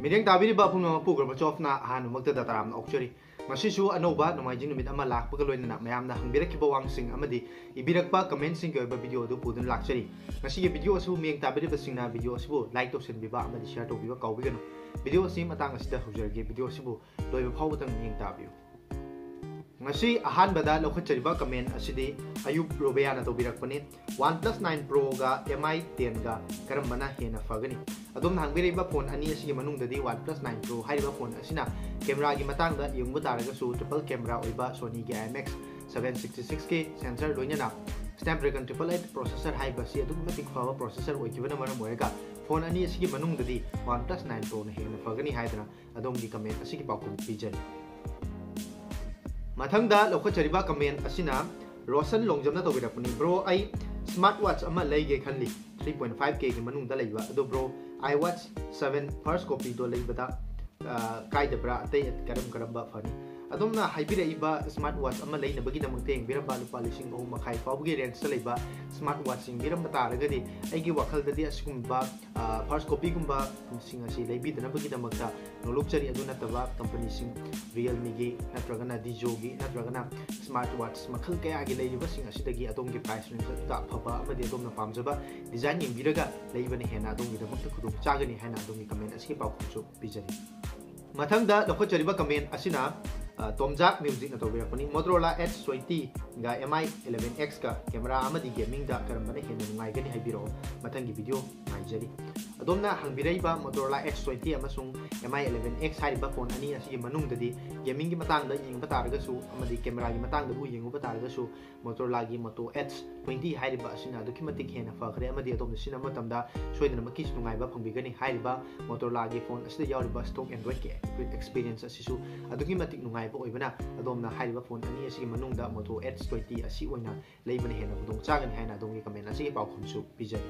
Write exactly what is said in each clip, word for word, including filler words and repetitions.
ꯃꯤꯠꯌꯦꯡ ꯇꯥꯕꯤꯔꯤꯕ ꯄꯨꯝꯅꯃꯛꯄꯨ ꯒꯣꯔꯕꯥꯆꯣꯐꯅ ꯑꯍꯥꯟꯕꯃꯛꯇꯗ ꯇꯔꯥꯝꯅ ꯑꯣꯛꯆꯔꯤ꯫ ꯉꯁꯤꯁꯨ ꯑꯅꯧꯕ ꯅꯣꯡꯃꯥꯏꯖꯤꯡ ꯅꯨꯃꯤꯠ ꯑꯃ ꯂꯥꯛꯄꯒ ꯂꯣꯏꯅꯅ ꯃꯌꯥꯝꯅ ꯍꯪꯕꯤꯔꯛꯈꯤꯕ ꯋꯥꯍꯪꯁꯤꯡ ꯑꯃꯗꯤ ꯏꯕꯤꯔꯛꯄ ꯀꯃꯦꯟꯁꯤꯡꯒꯤ ꯑꯣꯏꯕ ꯚꯤꯗꯤꯑꯣ ꯑꯗꯨ ꯄꯨꯗꯨꯅ ꯂꯥꯛꯆꯔꯤ꯫ ꯉꯁꯤꯒꯤ ꯚꯤꯗꯤꯑꯣ ꯑꯁꯤꯕꯨ ꯃꯤꯠꯌꯦꯡ ꯇꯥꯕꯤꯔꯤꯕꯁꯤꯡꯅ ꯚꯤꯗꯤꯑꯣ ꯑꯁꯤꯕꯨ ꯂꯥꯏꯛ ꯇꯧꯁꯤꯟꯕꯤꯕ ꯑꯃꯗꯤ ꯁꯤꯌꯔ ꯇꯧꯕꯤꯕ ꯀꯥꯎꯕꯤꯒꯅꯨ꯫ ꯚꯤꯗꯤꯑꯣ ꯑꯁꯤ ꯃꯇꯥꯡ ꯑꯁꯤꯗ ꯍꯧꯖꯔꯒꯦ꯫ ꯚꯤꯗꯤꯑꯣ ꯑꯁꯤꯕꯨ ꯂꯣꯏꯕ ꯐꯥꯎꯕꯗꯪ ꯃꯤꯠꯌꯦꯡ ꯇꯥꯕꯤꯌꯨ꯫ ꯉꯁꯤ ꯑꯍꯥꯟꯕꯗ ꯂꯧꯈꯠꯆꯔꯤꯕ ꯀꯃꯦꯟ ꯑꯁꯤꯗꯤ ꯑꯌꯨꯕ ꯔꯣꯕꯦꯌꯥꯅ ꯇꯧꯕꯤꯔꯛꯄꯅꯤ꯫ OnePlus nine Proꯒ MI tenꯒ ꯀꯔꯝꯕꯅ ꯍꯦꯟꯅ ꯐꯒꯅꯤ? ꯑꯗꯣꯝꯅ ꯍꯪꯕꯤꯔꯛꯏꯕ ꯐꯣꯟ ꯑꯅꯤ ꯑꯁꯤꯒꯤ ꯃꯅꯨꯡꯗꯗꯤ OnePlus nine Pro ꯍꯥꯏꯔꯤꯕ ꯐꯣꯟ ꯑꯁꯤꯅ ꯀꯦꯃꯦꯔꯥꯒꯤ ꯃꯇꯥꯡꯗ ꯌꯦꯡꯕ ꯇꯥꯔꯒꯁꯨ triple camera ꯑꯣꯏꯕ Sonyꯒꯤ IMX seven sixty six K sensor ꯂꯣꯏꯅꯅ Snapdragon triple eight processor ꯍꯥꯏꯕ ꯑꯁꯤ ꯑꯗꯨꯛꯀꯤ ꯃꯇꯤꯛ ꯐꯕ processor ꯑꯣꯏꯈꯤꯕꯅ ꯃꯔꯝ ꯑꯣꯏꯔꯒ ꯐꯣꯟ ꯑꯅꯤ ꯑꯁꯤꯒꯤ ꯃꯅꯨꯡꯗꯗꯤ OnePlus nine Proꯅ ꯍꯦꯟꯅ ꯐꯒꯅꯤ ꯍꯥꯏꯗꯅ ꯑꯗꯣꯝꯒꯤ ꯀꯃꯦꯟ ꯑꯁꯤꯒꯤ ꯄꯥꯎꯈꯨꯝ ꯄꯤꯖꯔꯤ꯫ ꯃꯊꯪꯗ ꯂꯧꯈꯠꯆꯔꯤꯕ ꯀꯃꯦꯟ ꯑꯁꯤꯅ ꯔꯣꯁꯟ ꯂꯣꯡꯖꯝꯅ ꯇꯧꯕꯤꯔꯛꯄꯅꯤ꯫ ꯕ꯭ꯔꯣ, ꯑꯩ ꯁ꯭ꯃꯥꯔꯠ ꯋꯥꯆ ꯑꯃ ꯂꯩꯒꯦ ꯈꯜꯂꯤ, three point five Kꯒꯤ ꯃꯅꯨꯡꯗ ꯂꯩꯕ꯫ ꯑꯗꯣ ꯕ꯭ꯔꯣ, iWatch seven first copyꯗꯣ ꯂꯩꯕꯗ, ꯑ, ꯀꯥꯏꯗꯕ꯭ꯔꯥ? ꯑꯇꯩ ꯀꯔꯝ ꯀꯔꯝꯕ ꯐꯅꯤ? ꯑꯗꯣꯝꯅ ꯍꯥꯏꯕꯤꯔꯛꯏꯕ ꯁ꯭ꯃꯥꯔꯠ ꯋꯥꯆ ꯑꯃ ꯂꯩꯅꯕꯒꯤꯗꯃꯛꯇ ꯌꯦꯡꯕꯤꯔꯝꯕ ꯂꯨꯄꯥ ꯂꯤꯁꯤꯡ ꯑꯍꯨꯝ ꯃꯈꯥꯏ ꯐꯥꯎꯕꯒꯤ ꯔꯦꯟꯖꯇ ꯂꯩꯕ ꯁ꯭ꯃꯥꯔꯠ ꯋꯥꯆ ꯌꯦꯡꯕꯤꯔꯝꯕ ꯇꯥꯔꯒꯗꯤ ꯑꯩꯒꯤ ꯋꯥꯈꯜꯗꯗꯤ ꯑꯁꯤꯒꯨꯝꯕ, ꯑ, first copyꯒꯨꯝꯕꯁꯤꯡ ꯑꯁꯤ ꯂꯩꯕꯤꯗꯅꯕꯒꯤꯗꯃꯛꯇ ꯅꯣꯂꯨꯛꯆꯔꯤ꯫ ꯑꯗꯨ ꯅꯠꯇꯕ ꯀꯝꯄꯅꯤꯁꯤꯡ Realmeꯒꯤ ꯅꯠꯇ꯭ꯔꯒꯅ Digiꯒꯤ ꯅꯠꯇ꯭ꯔꯒꯅ ꯁ꯭ꯃꯥꯔꯠ ꯋꯥꯆ ꯃꯈꯜ ꯀꯌꯥꯒꯤ ꯂꯩꯔꯤꯕꯁꯤꯡ ꯑꯁꯤꯗꯒꯤ ꯑꯗꯣꯝꯒꯤ ꯄ꯭ꯔꯥꯏꯁ ꯔꯦꯟꯖꯇ ꯑꯐꯕ ꯑꯃꯗꯤ ꯑꯗꯣꯝꯅ ꯄꯥꯝꯖꯕ ꯗꯤꯖꯥꯏꯟ ꯌꯦꯡꯕꯤꯔꯒ ꯂꯩꯕꯅ ꯍꯦꯟꯅ ꯑꯗꯣꯝꯒꯤꯗꯃꯛꯇ ꯈꯨꯗꯣꯡ ꯆꯥꯒꯅꯤ ꯍꯥꯏꯅ ꯑꯗꯣꯝꯒꯤ ꯀꯃꯦꯟ ꯑꯁꯤꯒꯤ ꯄꯥꯎꯈꯨꯝꯁꯨ ꯄꯤꯖꯔꯤ꯫ ꯃꯊꯪꯗ ꯂꯧꯈꯠꯆꯔꯤꯕ ꯀꯃꯦꯟ ꯑꯁꯤꯅ, ꯑ, ꯇꯣꯝꯖꯥꯛ ꯃ꯭ꯌꯨꯖꯤꯛꯅ ꯇꯧꯕꯤꯔꯛꯄꯅꯤ꯫ Motorola H twentyꯒ MI eleven Xꯀ ꯀꯦꯃꯦꯔꯥ ꯑꯃꯗꯤ ꯒꯦꯃꯤꯡꯗ ꯀꯔꯝꯕꯅ ꯍꯦꯟꯅ ꯅꯨꯡꯉꯥꯏꯒꯅꯤ ꯍꯥꯏꯕꯤꯔꯛꯑꯣ꯫ ꯃꯊꯪꯒꯤ ꯚꯤꯗꯤꯑꯣ ꯉꯥꯏꯖꯔꯤ꯫ ꯑꯗꯣꯝꯅ ꯍꯪꯕꯤꯔꯛꯏꯕ Motorola H twenty ꯑꯃꯁꯨꯡ MI eleven X ꯍꯥꯏꯔꯤꯕ ꯐꯣꯟ ꯑꯅꯤ ꯑꯁꯤꯒꯤ ꯃꯅꯨꯡꯗꯗꯤ ꯒꯦꯃꯤꯡꯒꯤ ꯃꯇꯥꯡꯗ ꯌꯦꯡꯕ ꯇꯥꯔꯒꯁꯨ ꯑꯃꯗꯤ ꯀꯦꯃꯦꯔꯥꯒꯤ ꯃꯇꯥꯡꯗꯕꯨ ꯌꯦꯡꯉꯨꯕ ꯇꯥꯔꯒꯁꯨ Motorolaꯒꯤ Moto H twenty ꯍꯥꯏꯔꯤꯕ ꯑꯁꯤꯅ ꯑꯗꯨꯛꯀꯤ ꯃꯇꯤꯛ ꯍꯦꯟꯅ ꯐꯈ꯭ꯔꯦ ꯑꯃꯗꯤ ꯑꯗꯣꯝꯅ ꯁꯤꯖꯤꯟꯅꯕ ꯃꯇꯝꯗ ꯁꯣꯏꯗꯅꯃꯛꯀꯤ ꯅꯨꯡꯉꯥꯏꯕ ꯐꯪꯕꯤꯒꯅꯤ꯫ ꯍꯥꯏꯔꯤꯕ Motorolaꯒꯤ ꯐꯣꯟ ꯑꯁꯤꯗ ꯌꯥꯎꯔꯤꯕ stock Androidꯀꯤ experience ꯑꯁꯤꯁꯨ ꯑꯗꯨꯛꯀꯤ ꯃꯇꯤꯛ ꯅꯨꯡꯉꯥꯏꯕ ꯑꯣꯏꯕꯅ ꯑꯗꯣꯝꯅ ꯍꯥꯏꯔꯤꯕ ꯐꯣꯟ ꯑꯅꯤ ꯑꯁꯤꯒꯤ ꯃꯅꯨꯡꯗ Moto H twenty ꯑꯁꯤ ꯑꯣꯏꯅ ꯂꯩꯕꯅ ꯍꯦꯟꯅ ꯈꯨꯗꯣꯡ ꯆꯥꯒꯅꯤ ꯍꯥꯏꯅ ꯑꯗꯣꯝꯒꯤ ꯀꯃꯦꯟ ꯑꯁꯤꯒꯤ ꯄꯥꯎꯈꯨꯝꯁꯨ ꯄꯤꯖꯔꯤ꯫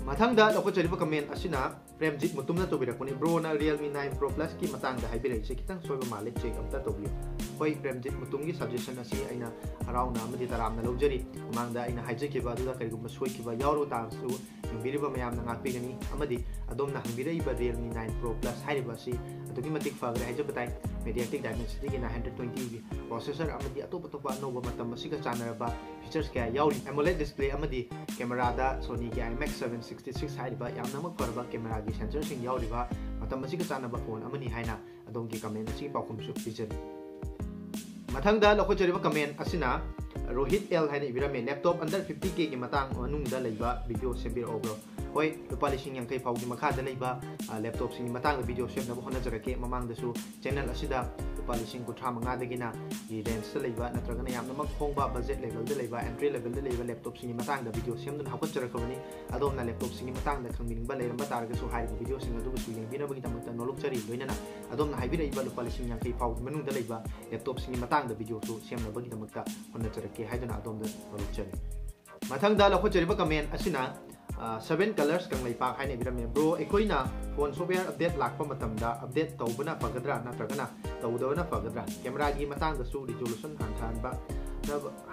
ꯃꯊꯪꯗ ꯂꯧꯈꯠꯆꯔꯤꯕ comment ꯑꯁꯤꯅ ꯄ꯭ꯔꯦꯝꯖꯤꯠ ꯃꯨꯇꯨꯝꯅ ꯇꯧꯕꯤꯔꯛꯄꯅꯤ꯫ Broꯅ Realme nine Pro Plusꯀꯤ ꯃꯇꯥꯡꯗ ꯍꯥꯏꯕꯤꯔꯛꯏꯁꯦ ꯈꯤꯇꯪ ꯁꯣꯏꯕ ꯃꯥꯜꯂꯦ, check ꯑꯝꯇ ꯇꯧꯕꯤꯌꯨ꯫ ꯍꯣꯏ, ꯄ꯭ꯔꯦꯝꯖꯤꯠ ꯃꯨꯇꯨꯝꯒꯤ suggestion ꯑꯁꯤ ꯑꯩꯅ ꯍꯔꯥꯎꯅ ꯑꯃꯗꯤ ꯇꯔꯥꯝꯅ ꯂꯧꯖꯔꯤ꯫ ꯃꯃꯥꯡꯗ ꯑꯩꯅ ꯍꯥꯏꯖꯈꯤꯕ ꯑꯗꯨꯗ ꯀꯔꯤꯒꯨꯝꯕ ꯁꯣꯏꯈꯤꯕ ꯌꯥꯎꯔꯕ ꯇꯥꯔꯒꯁꯨ ꯌꯦꯡꯕꯤꯔꯤꯕ ꯃꯌꯥꯝꯅ ꯉꯥꯛꯄꯤꯒꯅꯤ꯫ ꯑꯃꯗꯤ ꯑꯗꯣꯝꯅ ꯍꯪꯕꯤꯔꯛꯏꯕ Realme nine Pro Plus ꯍꯥꯏꯔꯤꯕ ꯑꯁꯤ ꯑꯗꯨꯛꯀꯤ ꯃꯇꯤꯛ ꯐꯈ꯭ꯔꯦ ꯍꯥꯏꯖꯕ ꯇꯥꯏ꯫ MediaTek Dimensityꯒꯤ nine hundred twenty processor ꯑꯃꯗꯤ ꯑꯇꯣꯞ ꯑꯇꯣꯞꯄ ꯑꯅꯧꯕ ꯃꯇꯝ ꯑꯁꯤꯒ ꯆꯥꯟꯅꯔꯕ features ꯀꯌꯥ ꯌꯥꯎꯔꯤ꯫ AMOLED display ꯑꯃꯗꯤ cameraꯗ Sonyꯒꯤ IMX seven sixty six ꯍꯥꯏꯔꯤꯕ ꯌꯥꯝꯅꯃꯛ ꯐꯔꯕ cameraꯒꯤ sensorꯁꯤꯡ ꯌꯥꯎꯔꯤꯕ ꯃꯇꯝ ꯑꯁꯤꯒ ꯆꯥꯟꯅꯕ phone ꯑꯃꯅꯤ ꯍꯥꯏꯅ ꯑꯗꯣꯝꯒꯤ comment ꯑꯁꯤꯒꯤ ꯄꯥꯎꯈꯨꯝꯁꯨ ꯄꯤꯖꯔꯤ꯫ ꯃꯊꯪꯗ ꯂꯧꯈꯠꯆꯔꯤꯕ comment ꯑꯁꯤꯅ ꯔꯣꯍꯤꯠ L ꯍꯥꯏꯅ ꯏꯕꯤꯔꯝꯃꯤ꯫ Laptop under fifty Kꯒꯤ ꯃꯇꯥꯡ ꯃꯅꯨꯡꯗ ꯂꯩꯕ video ꯁꯦꯝꯕꯤꯔꯛꯑꯣ bro꯫ ꯍꯣꯏ, ꯂꯨꯄꯥ ꯂꯤꯁꯤꯡ ꯌꯥꯡꯈꯩ ꯐꯥꯎꯒꯤ ꯃꯈꯥꯗ ꯂꯩꯕ, ꯑ, laptopꯁꯤꯡꯒꯤ ꯃꯇꯥꯡꯗ video ꯁꯦꯝꯅꯕ ꯍꯣꯠꯅꯖꯔꯛꯀꯦ꯫ ꯃꯃꯥꯡꯗꯁꯨ channel ꯑꯁꯤꯗ ꯂꯨꯄꯥ ꯂꯤꯁꯤꯡ ꯀꯨꯟꯊ꯭ꯔꯥ ꯃꯉꯥꯗꯒꯤꯅ ꯒꯤ rangeꯇ ꯂꯩꯕ ꯅꯠꯇ꯭ꯔꯒꯅ ꯌꯥꯝꯅꯃꯛ ꯍꯣꯡꯕ budget levelꯗ ꯂꯩꯕ, entry levelꯗ ꯂꯩꯕ laptopꯁꯤꯡꯒꯤ ꯃꯇꯥꯡꯗ video ꯁꯦꯝꯗꯨꯅ ꯍꯧꯒꯠꯆꯔꯛꯈ꯭ꯔꯕꯅꯤ꯫ ꯑꯗꯣꯝꯅ laptopꯁꯤꯡꯒꯤ ꯃꯇꯥꯡꯗ ꯈꯪꯕꯤꯅꯤꯡꯕ ꯂꯩꯔꯝꯕ ꯇꯥꯔꯒꯁꯨ ꯍꯥꯏꯔꯤꯕ videoꯁꯤꯡ ꯑꯗꯨꯕꯨꯁꯨ ꯌꯦꯡꯕꯤꯅꯕꯒꯤꯗꯃꯛꯇ ꯅꯣꯂꯨꯛꯆꯔꯤ꯫ ꯂꯣꯏꯅꯅ ꯑꯗꯣꯝꯅ ꯍꯥꯏꯕꯤꯔꯛꯏꯕ ꯂꯨꯄꯥ ꯂꯤꯁꯤꯡ ꯌꯥꯡꯈꯩ ꯐꯥꯎꯒꯤ ꯃꯅꯨꯡꯗ ꯂꯩꯕ laptopꯁꯤꯡꯒꯤ ꯃꯇꯥꯡꯗ videoꯁꯨ ꯁꯦꯝꯅꯕꯒꯤꯗꯃꯛꯇ ꯍꯣꯠꯅꯖꯔꯛꯀꯦ ꯍꯥꯏꯗꯨꯅ ꯑꯗꯣꯝꯗ ꯅꯣꯂꯨꯛꯆꯔꯤ꯫ ꯃꯊꯪꯗ ꯂꯧꯈꯠꯆꯔꯤꯕ comment ꯑꯁꯤꯅ, ꯑ, Seven Colors ꯀꯪꯂꯩꯄꯥꯛ ꯍꯥꯏꯅ ꯏꯕꯤꯔꯝꯃꯤ꯫ Bro, ꯑꯩꯈꯣꯏꯅ phone software update ꯂꯥꯛꯄ ꯃꯇꯝꯗ update ꯇꯧꯕꯅ ꯐꯒꯗ꯭ꯔꯥ ꯅꯠꯇ꯭ꯔꯒꯅ ꯇꯧꯗꯕꯅ ꯐꯒꯗ꯭ꯔꯥ? Cameraꯒꯤ ꯃꯇꯥꯡꯗꯁꯨ resolution ꯍꯟꯊꯍꯟꯕ,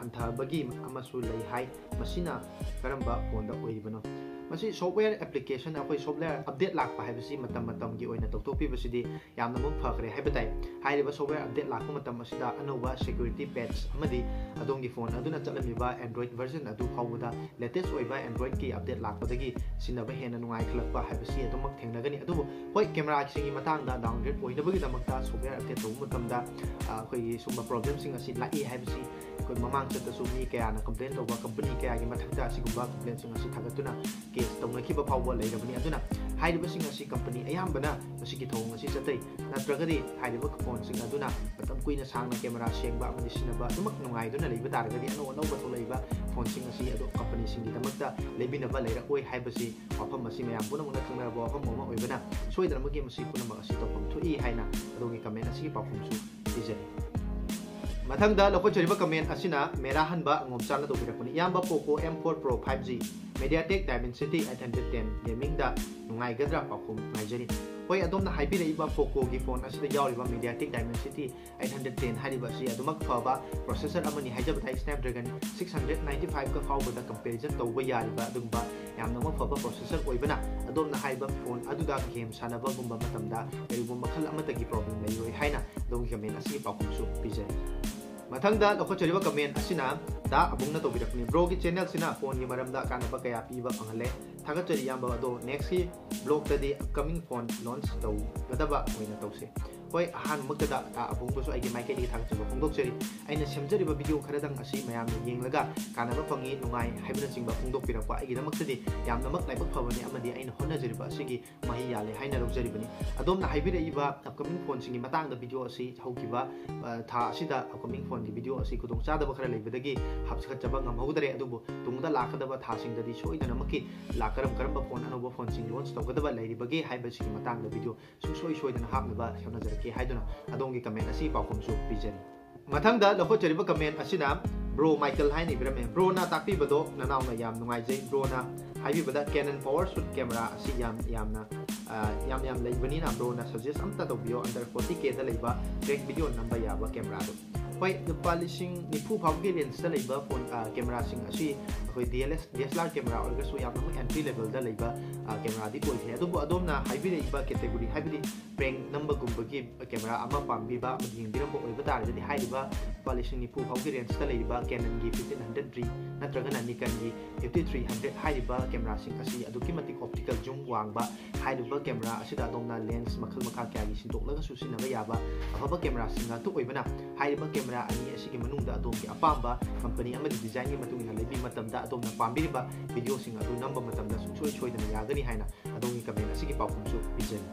ꯍꯟꯊꯕꯒꯤ ꯑꯃꯁꯨ ꯂꯩ ꯍꯥꯏ꯫ ꯃꯁꯤꯅ ꯀꯔꯝꯕ phoneꯗ ꯑꯣꯏꯔꯤꯕꯅꯣ? ꯃꯁꯤ software application, ꯑꯩꯈꯣꯏ software update ꯂꯥꯛꯄ ꯍꯥꯏꯕꯁꯤ ꯃꯇꯝ ꯃꯇꯝꯒꯤ ꯑꯣꯏꯅ ꯇꯧꯊꯣꯛꯄꯤꯕꯁꯤꯗꯤ ꯌꯥꯝꯅꯃꯛ ꯐꯈ꯭ꯔꯦ ꯍꯥꯏꯕ ꯇꯥꯏ꯫ ꯍꯥꯏꯔꯤꯕ software update ꯂꯥꯛꯄ ꯃꯇꯝ ꯑꯁꯤꯗ ꯑꯅꯧꯕ security patch ꯑꯃꯗꯤ ꯑꯗꯣꯝꯒꯤ phone ꯑꯗꯨꯅ ꯆꯠꯂꯝꯃꯤꯕ Android version ꯑꯗꯨ ꯐꯥꯎꯕꯗ latest ꯑꯣꯏꯕ Androidꯀꯤ update ꯂꯥꯛꯄꯗꯒꯤ ꯁꯤꯖꯤꯟꯅꯕ ꯍꯦꯟꯅ ꯅꯨꯡꯉꯥꯏꯈꯠꯂꯛꯄ ꯍꯥꯏꯕꯁꯤ ꯑꯗꯨꯃꯛ ꯊꯦꯡꯅꯒꯅꯤ꯫ ꯑꯗꯨꯕꯨ ꯍꯣꯏ, cameraꯁꯤꯡꯒꯤ ꯃꯇꯥꯡꯗ downgrade ꯑꯣꯏꯅꯕꯒꯤꯗꯃꯛꯇ software update ꯇꯧꯕ ꯃꯇꯝꯗ, ꯑ, ꯑꯩꯈꯣꯏꯒꯤ ꯁꯨꯝꯕ problemꯁꯤꯡ ꯑꯁꯤ ꯂꯥꯛꯏ ꯍꯥꯏꯕꯁꯤ ꯑꯩꯈꯣꯏ ꯃꯃꯥꯡ ꯆꯠꯇꯁꯨ ꯃꯤ ꯀꯌꯥꯅ complain ꯇꯧꯕ, company ꯀꯌꯥꯒꯤ ꯃꯊꯛꯇ ꯑꯁꯤꯒꯨꯝꯕ complainꯁꯤꯡ ꯑꯁꯤ ꯊꯥꯡꯒꯠꯇꯨꯅ case ꯇꯧꯅꯈꯤꯕ ꯐꯥꯎꯕ ꯂꯩꯔꯕꯅꯤ꯫ ꯑꯗꯨꯅ ꯍꯥꯏꯔꯤꯕꯁꯤꯡ ꯑꯁꯤ company ꯑꯌꯥꯝꯕꯅ ꯃꯁꯤꯒꯤ ꯊꯧꯑꯣꯡ ꯑꯁꯤ ꯆꯠꯊꯩ꯫ ꯅꯠꯇ꯭ꯔꯒꯗꯤ ꯍꯥꯏꯔꯤꯕ phoneꯁꯤꯡ ꯑꯗꯨꯅ ꯃꯇꯝ ꯀꯨꯏꯅ ꯁꯥꯡꯅ camera ꯁꯦꯡꯕ ꯑꯃꯗꯤ ꯁꯤꯖꯤꯟꯅꯕ ꯑꯗꯨꯃꯛ ꯅꯨꯡꯉꯥꯏꯗꯨꯅ ꯂꯩꯕ ꯇꯥꯔꯒꯗꯤ ꯑꯅꯧ ꯑꯅꯧꯕ ꯊꯣꯛꯂꯛꯏꯕ phoneꯁꯤꯡ ꯑꯁꯤ ꯑꯗꯨ companyꯁꯤꯡꯒꯤꯗꯃꯛꯇ ꯂꯩꯕꯤꯅꯕ ꯂꯩꯔꯛꯑꯣꯏ ꯍꯥꯏꯕꯁꯤ ꯋꯥꯐꯝ ꯑꯁꯤ ꯃꯌꯥꯝ ꯄꯨꯝꯅꯃꯛꯅ ꯈꯪꯅꯔꯕ ꯋꯥꯐꯝ ꯑꯃ ꯑꯣꯏꯕꯅ ꯁꯣꯏꯗꯅꯃꯛꯀꯤ ꯃꯁꯤ ꯄꯨꯝꯅꯃꯛ ꯑꯁꯤ ꯇꯧꯐꯝ ꯊꯣꯛꯏ ꯍꯥꯏꯅ ꯑꯗꯣꯝꯒꯤ comment ꯑꯁꯤꯒꯤ ꯄꯥꯎꯈꯨꯝꯁꯨ ꯄꯤꯖꯔꯤ꯫ ꯃꯊꯪꯗ ꯂꯧꯈꯠꯆꯔꯤꯕ comment ꯑꯁꯤꯅ ꯃꯦꯔꯥ ꯍꯟꯕ ꯑꯉꯣꯝꯆꯥꯅ ꯇꯧꯕꯤꯔꯛꯄꯅꯤ꯫ ꯏꯌꯥꯝꯕ Poco M four Pro five G MediaTek Dimensity eight hundred ten gamingꯗ ꯅꯨꯡꯉꯥꯏꯒꯗ꯭ꯔꯥ? ꯄꯥꯎꯈꯨꯝ ꯉꯥꯏꯖꯔꯤ꯫ ꯍꯣꯏ, ꯑꯗꯣꯝꯅ ꯍꯥꯏꯕꯤꯔꯛꯏꯕ Pocoꯒꯤ phone ꯑꯁꯤꯗ ꯌꯥꯎꯔꯤꯕ MediaTek Dimensity eight hundred ten ꯍꯥꯏꯔꯤꯕ ꯑꯁꯤ ꯑꯗꯨꯃꯛ ꯐꯕ processor ꯑꯃꯅꯤ ꯍꯥꯏꯖꯕ ꯇꯥꯏ꯫ Snapdragon six hundred ninety five ꯀ ꯐꯥꯎꯕꯗ comparison ꯇꯧꯕ ꯌꯥꯔꯤꯕ ꯑꯗꯨꯒꯨꯝꯕ ꯌꯥꯝꯅꯃꯛ ꯐꯕ processor ꯑꯣꯏꯕꯅ ꯑꯗꯣꯝꯅ ꯍꯥꯏꯔꯤꯕ phone ꯑꯗꯨꯗ game ꯁꯥꯟꯅꯕꯒꯨꯝꯕ ꯃꯇꯝꯗ ꯀꯔꯤꯒꯨꯝꯕ ꯃꯈꯜ ꯑꯃꯠꯇꯒꯤ problem ꯂꯩꯔꯣꯏ ꯍꯥꯏꯅ ꯑꯗꯣꯝꯒꯤ comment ꯑꯁꯤꯒꯤ ꯄꯥꯎꯈꯨꯝꯁꯨ ꯄꯤꯖꯔꯤ꯫ ꯃꯊꯪꯗ ꯂꯧꯈꯠꯆꯔꯤꯕ comment ꯑꯁꯤꯅ ꯗꯥ ꯑꯕꯨꯡꯅ ꯇꯧꯕꯤꯔꯛꯄꯅꯤ꯫ Broꯒꯤ channelꯁꯤꯅ phoneꯒꯤ ꯃꯔꯝꯗ ꯀꯥꯟꯅꯕ ꯀꯌꯥ ꯄꯤꯕ ꯐꯪꯍꯜꯂꯦ꯫ ꯊꯥꯒꯠꯆꯔꯤ ꯏꯌꯥꯝꯕ꯫ ꯑꯗꯣ nextꯀꯤ vlogꯇꯗꯤ upcoming phone launch ꯇꯧꯒꯗꯕ ꯑꯣꯏꯅ ꯇꯧꯁꯦ꯫ ꯍꯣꯏ, ꯑꯍꯥꯟꯕꯃꯛꯇꯗ ꯗꯥ ꯑꯕꯨꯡꯕꯨꯁꯨ ꯑꯩꯒꯤ ꯃꯥꯏꯀꯩꯗꯒꯤ ꯊꯥꯒꯠꯆꯕ ꯐꯣꯡꯗꯣꯛꯆꯔꯤ꯫ ꯑꯩꯅ ꯁꯦꯝꯖꯔꯤꯕ video ꯈꯔꯗꯪ ꯑꯁꯤ ꯃꯌꯥꯝꯅ ꯌꯦꯡꯂꯒ ꯀꯥꯟꯅꯕ ꯐꯪꯉꯤ, ꯅꯨꯡꯉꯥꯏ ꯍꯥꯏꯕꯅꯆꯤꯡꯕ ꯐꯣꯡꯗꯣꯛꯄꯤꯔꯛꯄ ꯑꯩꯒꯤꯗꯃꯛꯇꯗꯤ ꯌꯥꯝꯅꯃꯛ ꯂꯥꯏꯕꯛ ꯐꯕꯅꯤ, ꯑꯃꯗꯤ ꯑꯩꯅ ꯍꯣꯠꯅꯖꯔꯤꯕ ꯑꯁꯤꯒꯤ ꯃꯍꯩ ꯌꯥꯜꯂꯦ ꯍꯥꯏꯅ ꯂꯧꯖꯔꯤꯕꯅꯤ꯫ ꯑꯗꯣꯝꯅ ꯍꯥꯏꯕꯤꯔꯛꯏꯕ upcoming phoneꯁꯤꯡꯒꯤ ꯃꯇꯥꯡꯗ video ꯑꯁꯤ ꯍꯧꯈꯤꯕ, ꯑ, ꯊꯥ ꯑꯁꯤꯗ upcoming phoneꯒꯤ video ꯑꯁꯤ ꯈꯨꯗꯣꯡꯆꯥꯗꯕ ꯈꯔ ꯂꯩꯕꯗꯒꯤ ꯍꯥꯞꯆꯠꯆꯕ ꯉꯝꯍꯧꯗꯔꯦ꯫ ꯑꯗꯨꯕꯨ ꯇꯨꯡꯗ ꯂꯥꯛꯀꯗꯕ ꯊꯥꯁꯤꯡꯗꯗꯤ ꯁꯣꯏꯗꯅꯃꯛꯀꯤ ꯂꯥꯛ-, ꯀꯔꯝ ꯀꯔꯝꯕ phone, ꯑꯅꯧꯕ phoneꯁꯤꯡ launch ꯇꯧꯒꯗꯕ ꯂꯩꯔꯤꯕꯒꯦ ꯍꯥꯏꯕꯁꯤꯒꯤ ꯃꯇꯥꯡꯗ video ꯁꯨꯡꯁꯣꯏ ꯁꯣꯏꯗꯅ ꯍꯥꯞꯅꯕ ꯍꯣꯠꯅꯖꯔꯛꯀꯦ ꯍꯥꯏꯗꯨꯅ ꯑꯗꯣꯝꯒꯤ comment ꯑꯁꯤ ꯄꯥꯎꯈꯨꯝꯁꯨ ꯄꯤꯖꯔꯤ꯫ ꯃꯊꯪꯗ ꯂꯧꯈꯠꯆꯔꯤꯕ comment ꯑꯁꯤꯅ Bro Michael ꯍꯥꯏꯅ ꯏꯕꯤꯔꯝꯃꯦ꯫ Broꯅ ꯇꯥꯛꯄꯤꯕꯗꯣ ꯅꯅꯥꯎꯅ ꯌꯥꯝ ꯅꯨꯡꯉꯥꯏꯖꯩ꯫ Broꯅ ꯍꯥꯏꯕꯤꯕꯗ Canon PowerShoot camera ꯑꯁꯤ ꯌꯥꯝ ꯌꯥꯝꯅ, ꯑ, ꯌꯥꯝ ꯌꯥꯝ ꯂꯩꯕꯅꯤꯅ Broꯅ suggest ꯑꯝꯇ ꯇꯧꯕꯤꯌꯣ, under forty K ꯗ ꯂꯩꯕ prank video ꯅꯝꯕ ꯌꯥꯕ cameraꯗꯣ꯫ ꯍꯣꯏ, ꯂꯨꯄꯥ ꯂꯤꯁꯤꯡ ꯅꯤꯐꯨ ꯐꯥꯎꯒꯤ rangeꯇ ꯂꯩꯕ phone, ꯑ, cameraꯁꯤꯡ ꯑꯁꯤ ꯑꯩꯈꯣꯏ D L S, D S L R camera ꯑꯣꯏꯔꯒꯁꯨ ꯌꯥꯝꯅꯃꯛ entry levelꯗ ꯂꯩꯕ, ꯑ, cameraꯗꯤ ꯑꯣꯏꯗ꯭ꯔꯦ꯫ ꯑꯗꯨꯕꯨ ꯑꯗꯣꯝꯅ ꯍꯥꯏꯕꯤꯔꯛꯏꯕ category, ꯍꯥꯏꯕꯗꯤ prank ꯅꯝꯕꯒꯨꯝꯕꯒꯤ camera ꯑꯃ ꯄꯥꯝꯕꯤꯕ ꯑꯃꯗꯤ ꯌꯦꯡꯕꯤꯔꯝꯕ ꯑꯣꯏꯕ ꯇꯥꯔꯒꯗꯤ ꯍꯥꯏꯔꯤꯕ ꯂꯨꯄꯥ ꯂꯤꯁꯤꯡ ꯅꯤꯐꯨ ꯐꯥꯎꯒꯤ rangeꯇ ꯂꯩꯔꯤꯕ Canonꯒꯤ fifteen hundred D ꯅꯠꯇ꯭ꯔꯒꯅ Nikonꯒꯤ fifty three hundred ꯍꯥꯏꯔꯤꯕ cameraꯁꯤꯡ ꯑꯁꯤ ꯑꯗꯨꯛꯀꯤ ꯃꯇꯤꯛ optical zoom ꯋꯥꯡꯕ꯫ ꯍꯥꯏꯔꯤꯕ camera ꯑꯁꯤꯗ ꯑꯗꯣꯝꯅ lens ꯃꯈꯜ ꯃꯈꯥ ꯀꯌꯥꯒꯤ ꯁꯤꯟꯗꯣꯛꯂꯒꯁꯨ ꯁꯤꯖꯤꯟꯅꯕ ꯌꯥꯕ ꯑꯐꯕ cameraꯁꯤꯡ ꯉꯥꯛꯇ ꯑꯣꯏꯕꯅ ꯍꯥꯏꯔꯤꯕ camera ꯑꯅꯤ ꯑꯁꯤꯒꯤ ꯃꯅꯨꯡꯗ ꯑꯗꯣꯝꯒꯤ ꯑꯄꯥꯝꯕ company ꯑꯃꯗꯤ designꯒꯤ ꯃꯇꯨꯡ ꯏꯟꯅ ꯂꯩꯕꯤꯕ ꯃꯇꯝꯗ ꯑꯗꯣꯝꯅ ꯄꯥꯝꯕꯤꯔꯤꯕ videoꯁꯤꯡ ꯑꯗꯨ ꯅꯝꯕ ꯃꯇꯝꯗ ꯁꯨꯡꯁꯣꯏ ꯁꯣꯏꯗꯅ ꯌꯥꯒꯅꯤ ꯍꯥꯏꯅ ꯑꯗꯣꯝꯒꯤ comment ꯑꯁꯤꯒꯤ ꯄꯥꯎꯈꯨꯝꯁꯨ ꯄꯤꯖꯔꯤ꯫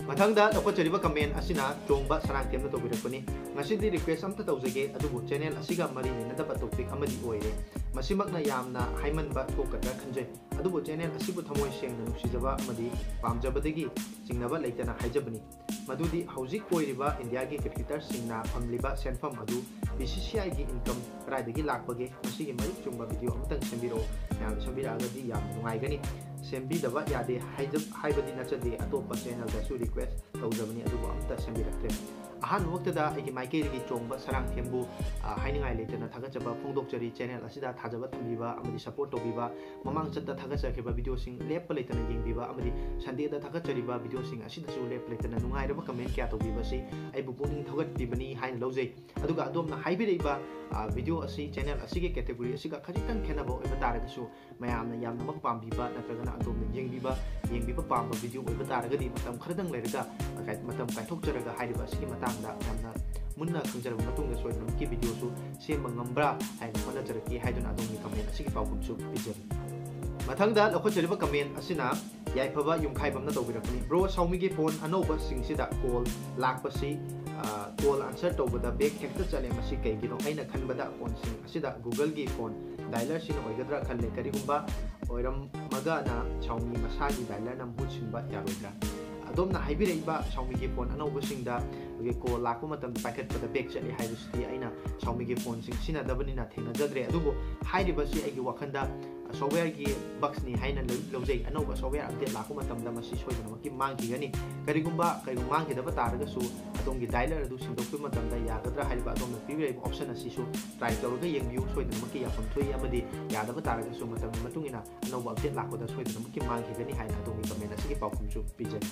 ꯃꯊꯪꯗ ꯂꯧꯈꯠꯆꯔꯤꯕ comment ꯑꯁꯤꯅ ꯆꯣꯡꯕ ꯁꯅꯥꯡꯊꯦꯝꯅ ꯇꯧꯕꯤꯔꯛꯄꯅꯤ꯫ ꯉꯁꯤꯗꯤ request ꯑꯝꯇ ꯇꯧꯖꯒꯦ, ꯑꯗꯨꯕꯨ channel ꯑꯁꯤꯒ ꯃꯔꯤ ꯂꯩꯅꯗꯕ topic ꯑꯃꯗꯤ ꯑꯣꯏꯔꯦ꯫ ꯃꯁꯤꯃꯛꯅ ꯌꯥꯝꯅ ꯍꯥꯏꯃꯟꯕ ꯊꯣꯛꯀꯗ꯭ꯔꯥ ꯈꯟꯖꯩ, ꯑꯗꯨꯕꯨ channel ꯑꯁꯤꯕꯨ ꯊꯃꯣꯏ ꯁꯦꯡꯅ ꯅꯨꯡꯁꯤꯖꯕ ꯑꯃꯗꯤ ꯄꯥꯝꯖꯕꯗꯒꯤ ꯆꯤꯡꯅꯕ ꯂꯩꯇꯅ ꯍꯥꯏꯖꯕꯅꯤ꯫ ꯃꯗꯨꯗꯤ ꯍꯧꯖꯤꯛ ꯑꯣꯏꯔꯤꯕ ꯏꯟꯗꯤꯌꯥꯒꯤ ꯀ꯭ꯔꯤꯀꯦꯇꯔꯁꯤꯡꯅ ꯐꯪꯂꯤꯕ ꯁꯦꯟꯐꯝ ꯑꯗꯨ ꯕꯤ ꯁꯤ ꯁꯤ ꯑꯥꯏꯒꯤ ꯏꯟꯀꯝ ꯀꯗꯥꯏꯗꯒꯤ ꯂꯥꯛꯄꯒꯦ? ꯃꯁꯤꯒꯤ ꯃꯔꯤꯛ ꯆꯨꯝꯕ ꯚꯤꯗꯤꯑꯣ ꯑꯃꯇꯪ ꯁꯦꯝꯕꯤꯔꯛꯑꯣ꯫ ꯃꯌꯥꯝꯅ ꯁꯦꯝꯕꯤꯔꯛꯑꯒꯗꯤ ꯌꯥꯝꯅ ꯅꯨꯡꯉꯥꯏꯒꯅꯤ꯫ ꯁꯦꯝꯕꯤꯗꯕ ꯌꯥꯗꯦ ꯍꯥꯏꯖ-, ꯍꯥꯏꯕꯗꯤ ꯅꯠꯆꯗꯦ, ꯑꯇꯣꯞꯄ ꯆꯦꯅꯦꯜꯗꯁꯨ ꯔꯤꯀ꯭ꯋꯦꯁ ꯇꯧꯖꯕꯅꯤ, ꯑꯗꯨꯕꯨ ꯑꯝꯇ ꯁꯦꯝꯕꯤꯔꯛꯇ꯭ꯔꯦ꯫ ꯑꯍꯥꯟꯕꯃꯛꯇꯗ ꯑꯩꯒꯤ ꯃꯥꯏꯀꯩꯗꯒꯤ ꯆꯣꯡꯕ ꯁꯔꯥꯡꯊꯦꯝꯕꯨ, ꯑ, ꯍꯥꯏꯅꯤꯡꯉꯥꯏ ꯂꯩꯇꯅ ꯊꯥꯒꯠꯆꯕ ꯐꯣꯡꯗꯣꯛꯆꯔꯤ꯫ ꯆꯦꯅꯦꯜ ꯑꯁꯤꯗ ꯊꯥꯖꯕ ꯊꯝꯕꯤꯕ ꯑꯃꯗꯤ ꯁꯄꯣꯔꯠ ꯇꯧꯕꯤꯕ, ꯃꯃꯥꯡ ꯆꯠꯇ ꯊꯥꯒꯠꯆꯈꯤꯕ ꯚꯤꯗꯤꯑꯣꯁꯤꯡ ꯂꯦꯞꯄ ꯂꯩꯇꯅ ꯌꯦꯡꯕꯤꯕ ꯑꯃꯗꯤ ꯁꯟꯗꯦꯗ ꯊꯥꯒꯠꯆꯔꯤꯕ ꯚꯤꯗꯤꯑꯣꯁꯤꯡ ꯑꯁꯤꯗꯁꯨ ꯂꯦꯞꯄ ꯂꯩꯇꯅ ꯅꯨꯡꯉꯥꯏꯔꯕ ꯀꯃꯦꯟ ꯀꯌꯥ ꯇꯧꯕꯤꯕꯁꯤ ꯑꯩꯕꯨ ꯄꯨꯛꯅꯤꯡ ꯊꯧꯒꯠꯄꯤꯕꯅꯤ ꯍꯥꯏꯅ ꯂꯧꯖꯩ꯫ ꯑꯗꯨꯒ ꯑꯗꯣꯝꯅ ꯍꯥꯏꯕꯤꯔꯛꯏꯕ, ꯑ, ꯚꯤꯗꯤꯑꯣ ꯑꯁꯤ ꯆꯦꯅꯦꯜ ꯑꯁꯤꯒꯤ ꯀꯦꯇꯦꯒꯣꯔꯤ ꯑꯁꯤꯒ ꯈꯖꯤꯛꯇꯪ ꯈꯦꯠꯅꯕ ꯑꯣꯏꯕ ꯇꯥꯔꯒꯁꯨ, ꯃꯌꯥꯝꯅ ꯌꯥꯝꯅꯃꯛ ꯄꯥꯝꯕꯤꯕ ꯅꯠꯇ꯭ꯔꯒꯅ ꯑꯗꯣꯝꯅ ꯌꯦꯡꯕꯤꯕ, ꯌꯦꯡꯕꯤꯕ ꯄꯥꯝꯕ ꯚꯤꯗꯤꯑꯣ ꯑꯣꯏꯕ ꯇꯥꯔꯒꯗꯤ ꯃꯇꯝ ꯈꯔꯗꯪ ꯂꯩꯔꯒ, ꯑ, ꯀꯥꯏ-, ꯃꯇꯝ ꯀꯥꯏꯊꯣꯛꯆꯔꯒ ꯍꯥꯏꯔꯤꯕ ꯑꯁꯤꯒꯤ ꯃꯇꯥꯡꯗ ꯌꯥꯝꯅ ꯃꯨꯟꯅ ꯈꯪꯖꯔꯕ ꯃꯇꯨꯡꯗ ꯁꯣꯏꯗꯅꯃꯛꯀꯤ ꯚꯤꯗꯤꯑꯣꯁꯨ ꯁꯦꯝꯕ ꯉꯝꯕ꯭ꯔꯥ ꯍꯥꯏꯅ ꯍꯣꯠꯅꯖꯔꯛꯀꯦ ꯍꯥꯏꯗꯨꯅ ꯑꯗꯣꯝꯒꯤ ꯀꯃꯦꯟ ꯑꯁꯤꯒꯤ ꯄꯥꯎꯈꯨꯝꯁꯨ ꯄꯤꯖꯔꯤ꯫ ꯃꯊꯪꯗ ꯂꯧꯈꯠꯆꯔꯤꯕ ꯀꯃꯦꯟ ꯑꯁꯤꯅ ꯌꯥꯏꯐꯕ ꯌꯨꯝꯈꯥꯏꯕꯝꯅ ꯇꯧꯕꯤꯔꯛꯄꯅꯤ꯫ ꯕ꯭ꯔꯣ, Xiaomi-ꯒꯤ ꯐꯣꯟ ꯑꯅꯧꯕꯁꯤꯡꯁꯤꯗ ꯀꯣꯜ ꯂꯥꯛꯄꯁꯤ, ꯑ, ꯀꯣꯜ ꯑꯟꯁꯔ ꯇꯧꯕꯗ ꯕꯦꯛ ꯍꯦꯛꯇ ꯆꯠꯂꯦ, ꯃꯁꯤ ꯀꯩꯒꯤꯅꯣ? ꯑꯩꯅ ꯈꯟꯕꯗ ꯐꯣꯟꯁꯤꯡ ꯑꯁꯤꯗ Google-ꯒꯤ ꯐꯣꯟ ꯗꯥꯏꯂꯔꯁꯤꯅ ꯑꯣꯏꯒꯗ꯭ꯔꯥ ꯈꯜꯂꯦ꯫ ꯀꯔꯤꯒꯨꯝꯕ ꯑꯣꯏꯔꯝꯃꯒꯅ Xiaomi ꯃꯁꯥꯒꯤ ꯗꯥꯏꯂꯔꯅ ꯃꯍꯨꯠ ꯁꯤꯟꯕ ꯌꯥꯔꯣꯏꯗ꯭ꯔꯥ? ꯑꯗꯣꯝꯅ ꯍꯥꯏꯕꯤꯔꯛꯏꯕ Xiaomi-ꯒꯤ ꯐꯣꯟ ꯑꯅꯧꯕꯁꯤꯡꯗ ꯑꯩꯈꯣꯏꯒꯤ ꯀꯣꯜ ꯂꯥꯛꯄ ꯃꯇꯝꯗ ꯄꯥꯏꯈꯠꯄꯗ ꯕꯦꯛ ꯆꯠꯂꯤ ꯍꯥꯏꯕꯁꯤꯗꯤ ꯑꯩꯅ Xiaomi-ꯒꯤ ꯐꯣꯟꯁꯤꯡ ꯁꯤꯖꯤꯟꯅꯗꯕꯅꯤꯅ ꯊꯦꯡꯅꯖꯗ꯭ꯔꯦ꯫ ꯑꯗꯨꯕꯨ ꯍꯥꯏꯔꯤꯕꯁꯤ ꯑꯩꯒꯤ ꯋꯥꯈꯜꯗ software-ꯒꯤ bugs-ꯅꯤ ꯍꯥꯏꯅ ꯂꯧ-, ꯂꯧꯖꯩ꯫ ꯑꯅꯧꯕ software update ꯂꯥꯛꯄ ꯃꯇꯝꯗ ꯃꯁꯤ ꯁꯣꯏꯗꯅꯃꯛꯀꯤ ꯃꯥꯡꯈꯤꯒꯅꯤ꯫ ꯀꯔꯤꯒꯨꯝꯕ, ꯀꯔꯤꯒꯨꯝꯕ ꯃꯥꯡꯈꯤꯗꯕ ꯇꯥꯔꯒꯁꯨ ꯑꯗꯣꯝꯒꯤ ꯗꯥꯏꯂꯔ ꯑꯗꯨ ꯁꯤꯟꯗꯣꯛꯄ ꯃꯇꯝꯗ ꯌꯥꯒꯗ꯭ꯔꯥ ꯍꯥꯏꯔꯤꯕ ꯑꯗꯣꯝꯅ ꯄꯤꯕꯤꯔꯛꯏꯕ option ꯑꯁꯤꯁꯨ try ꯇꯧꯔꯒ ꯌꯦꯡꯕꯤꯌꯨ꯫ ꯁꯣꯏꯗꯅꯃꯛꯀꯤ ꯌꯥꯐꯝ ꯊꯣꯛꯏ ꯑꯃꯗꯤ ꯌꯥꯗꯕ ꯇꯥꯔꯒꯁꯨ ꯃꯇꯝꯒꯤ ꯃꯇꯨꯡ ꯏꯟꯅ ꯑꯅꯧꯕ update ꯂꯥꯛꯄꯗ ꯁꯣꯏꯗꯅꯃꯛꯀꯤ ꯃꯥꯡꯈꯤꯒꯅꯤ ꯍꯥꯏꯅ ꯑꯗꯣꯝꯒꯤ ꯀꯃꯦꯟ ꯑꯁꯤꯒꯤ ꯄꯥꯎꯈꯨꯝꯁꯨ ꯄꯤꯖꯔꯤ꯫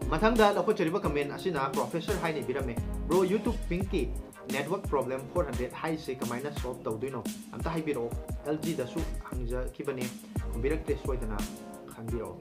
ꯃꯊꯪꯗ ꯂꯧꯈꯠꯆꯔꯤꯕ ꯀꯃꯦꯟ ꯑꯁꯤꯅ Professor ꯍꯥꯏꯅ ꯏꯕꯤꯔꯝꯃꯦ, "Bro, YouTube Pink-ꯀꯤ network problem four hundred ꯍꯥꯏꯔꯤꯁꯦ ꯀꯃꯥꯏꯅ solve ꯇꯧꯗꯣꯏꯅꯣ? ꯑꯝꯇ ꯍꯥꯏꯕꯤꯔꯛꯑꯣ꯫ L G-ꯗꯁꯨ ꯍꯪꯖꯈꯤꯕꯅꯦ, ꯈꯨꯝꯕꯤꯔꯛꯇ꯭ꯔꯦ, ꯁꯣꯏꯗꯅ ꯈꯪꯕꯤꯔꯛꯑꯣ"꯫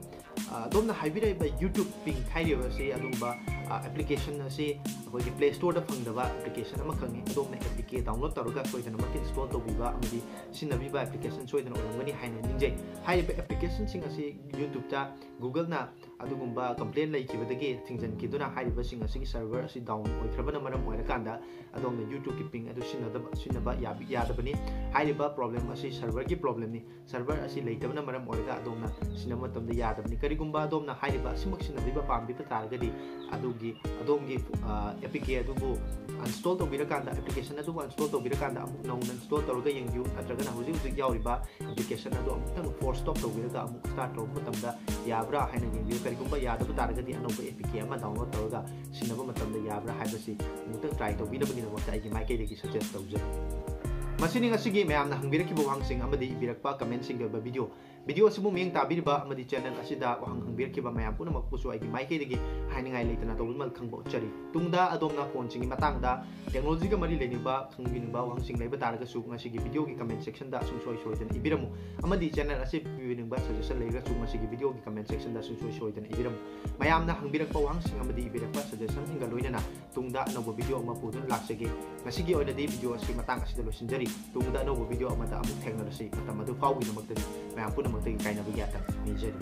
ꯑ, ꯑꯗꯣꯝꯅ ꯍꯥꯏꯕꯤꯔꯛꯏꯕ YouTube Pink ꯍꯥꯏꯔꯤꯕꯁꯤ ꯑꯗꯨꯒꯨꯝꯕ, ꯑ, application ꯑꯁꯤ ꯑꯩꯈꯣꯏꯒꯤ Play Store-ꯗ ꯐꯪꯗꯕ application ꯑꯃꯈꯛꯅꯤ꯫ ꯑꯗꯣꯝꯅ A P K download ꯇꯧꯔꯒ ꯁꯣꯏꯗꯅꯃꯛꯀꯤ install ꯇꯧꯕꯤꯕ ꯑꯃꯗꯤ ꯁꯤꯖꯤꯟꯅꯕꯤꯕ application ꯁꯣꯏꯗꯅ ꯑꯣꯏꯔꯝꯒꯅꯤ ꯍꯥꯏꯅ ꯅꯤꯡꯖꯩ꯫ ꯍꯥꯏꯔꯤꯕ application-ꯁꯤꯡ ꯑꯁꯤ YouTube-ꯇ Google-ꯅ ꯑꯗꯨꯒꯨꯝꯕ complaint ꯂꯩꯈꯤꯕꯗꯒꯤ ꯊꯤꯡꯖꯤꯟꯈꯤꯗꯨꯅ ꯍꯥꯏꯔꯤꯕꯁꯤꯡ ꯑꯁꯤꯒꯤ server ꯑꯁꯤ down ꯑꯣꯏꯈ꯭ꯔꯕꯅ ꯃꯔꯝ ꯑꯣꯏꯔꯀꯥꯟꯗ ꯑꯗꯣꯝꯅ YouTube ꯀꯤ ping ꯑꯗꯨ ꯁꯤꯖꯤꯟꯅꯗꯕ, ꯁꯤꯖꯤꯟꯅꯕ ꯌꯥꯕꯤ-, ꯌꯥꯗꯕꯅꯤ꯫ ꯍꯥꯏꯔꯤꯕ problem ꯑꯁꯤ server ꯒꯤ problem ꯅꯤ꯫ Server ꯑꯁꯤ ꯂꯩꯇꯕꯅ ꯃꯔꯝ ꯑꯣꯏꯔꯒ ꯑꯗꯣꯝꯅ ꯁꯤꯖꯤꯟꯅꯕ ꯃꯇꯝꯗ ꯌꯥꯗꯕꯅꯤ꯫ ꯀꯔꯤꯒꯨꯝꯕ ꯑꯗꯣꯝꯅ ꯍꯥꯏꯔꯤꯕ ꯑꯁꯤꯃꯛ ꯁꯤꯖꯤꯟꯅꯕꯤꯕ ꯄꯥꯝꯕꯤꯕ ꯇꯥꯔꯒꯗꯤ ꯑꯗꯨꯒꯤ, ꯑꯗꯣꯝꯒꯤ, ꯑ, A P K ꯑꯗꯨꯕꯨ install ꯇꯧꯕꯤꯔꯀꯥꯟꯗ, application ꯑꯗꯨꯕꯨ install ꯇꯧꯕꯤꯔꯀꯥꯟꯗ ꯑꯃꯨꯛ ꯅꯧꯅ install ꯇꯧꯔꯒ ꯌꯦꯡꯕꯤꯌꯨ, ꯅꯠꯇ꯭ꯔꯒꯅ ꯍꯧꯖꯤꯛ ꯍꯧꯖꯤꯛ ꯌꯥꯎꯔꯤꯕ application ꯑꯗꯨ ꯑꯃꯨꯛꯇꯪ force stop ꯇꯧꯕꯤꯔꯒ ꯑꯃꯨꯛ start ꯇꯧꯕ ꯃꯇꯝꯗ ꯌꯥꯕ꯭ꯔꯥ ꯍꯥꯏꯅ ꯌꯦꯡꯕꯤꯌꯨ꯫ ꯀꯔꯤꯒꯨꯝꯕ ꯌꯥꯗꯕ ꯇꯥꯔꯒꯗꯤ ꯑꯅꯧꯕ A P K ꯑꯃ download ꯇꯧꯔꯒ ꯁꯤꯖꯤꯟꯅꯕ ꯃꯇꯝꯗ ꯌꯥꯕ꯭ꯔꯥ ꯍꯥꯏꯕꯁꯤ ꯑꯃꯨꯛꯇꯪ try ꯇꯧꯕꯤꯅꯕꯒꯤꯗꯃꯛꯇ ꯑꯩꯒꯤ ꯃꯥꯏꯀꯩꯗꯒꯤ suggest ꯇꯧꯖꯔꯤ꯫ ꯃꯁꯤꯅꯤ ꯉꯁꯤꯒꯤ ꯃꯌꯥꯝꯅ ꯍꯪꯕꯤꯔꯛꯈꯤꯕ ꯋꯥꯍꯪꯁꯤꯡ ꯑꯃꯗꯤ ꯏꯕꯤꯔꯛꯄ comment ꯁꯤꯡꯒꯤ ꯑꯣꯏꯕ video꯫ Video ꯑꯁꯤꯕꯨ ꯃꯤꯠꯌꯦꯡ ꯇꯥꯕꯤꯔꯤꯕ ꯑꯃꯗꯤ channel ꯑꯁꯤꯗ ꯋꯥꯍꯪ ꯍꯪꯕꯤꯔꯛꯈꯤꯕ ꯃꯌꯥꯝ ꯄꯨꯝꯅꯃꯛꯄꯨꯁꯨ ꯑꯩꯒꯤ ꯃꯥꯏꯀꯩꯗꯒꯤ ꯍꯥꯏꯅꯤꯡꯉꯥꯏ ꯂꯩꯇꯅ ꯇꯧꯕꯤꯃꯜ ꯈꯪꯕ ꯎꯠꯆꯔꯤ꯫ ꯇꯨꯡꯗ ꯑꯗꯣꯝꯅ phone ꯁꯤꯡꯒꯤ ꯃꯇꯥꯡꯗ technology ꯒ ꯃꯔꯤ ꯂꯩꯅꯕ ꯈꯪꯕꯤꯅꯤꯡꯕ ꯋꯥꯍꯪꯁꯤꯡ ꯂꯩꯕ ꯇꯥꯔꯒꯁꯨ ꯉꯁꯤꯒꯤ video ꯒꯤ comment section ꯗ ꯁꯨꯡꯁꯣꯏ ꯁꯣꯏꯗꯅ ꯏꯕꯤꯔꯝꯃꯨ꯫ ꯑꯃꯗꯤ channel ꯑꯁꯤ ꯄꯤꯕꯤꯅꯤꯡꯕ suggestion ꯂꯩꯔꯒꯁꯨ ꯉꯁꯤꯒꯤ video ꯒꯤ comment section ꯗ ꯁꯨꯡꯁꯣꯏ ꯁꯣꯏꯗꯅ ꯏꯕꯤꯔꯝꯃꯨ꯫ ꯃꯌꯥꯝꯅ ꯍꯪꯕꯤꯔꯛꯄ ꯋꯥꯍꯪꯁꯤꯡ ꯑꯃꯗꯤ ꯏꯕꯤꯔꯛꯄ suggestion ꯁꯤꯡꯒ ꯂꯣꯏꯅꯅ ꯇꯨꯡꯗ ꯑꯅꯧꯕ video ꯑꯃ ꯄꯨꯗꯨꯅ ꯂꯥꯛꯆꯒꯦ꯫ ꯉꯁꯤꯒꯤ ꯑꯣꯏꯅꯗꯤ video ꯑꯁꯤ ꯃꯇꯥꯡ ꯑꯁꯤꯗ ꯂꯣꯏꯁꯤꯟꯖꯔꯤ꯫ ꯇꯨꯡꯗ ꯑꯅꯧꯕ video ꯑꯃꯗ ꯑꯃꯨꯛ ꯊꯦꯡꯅꯔꯁꯤ꯫ ꯃꯇꯝ ꯑꯗꯨ ꯐꯥꯎꯒꯤꯗꯃꯛꯇꯗꯤ ꯃꯌꯥꯝ ꯄꯨꯝꯅꯃꯛꯇꯒꯤ ꯀꯥꯏꯅꯕꯒꯤ ꯌꯥꯊꯪ ꯅꯤꯖꯔꯤ꯫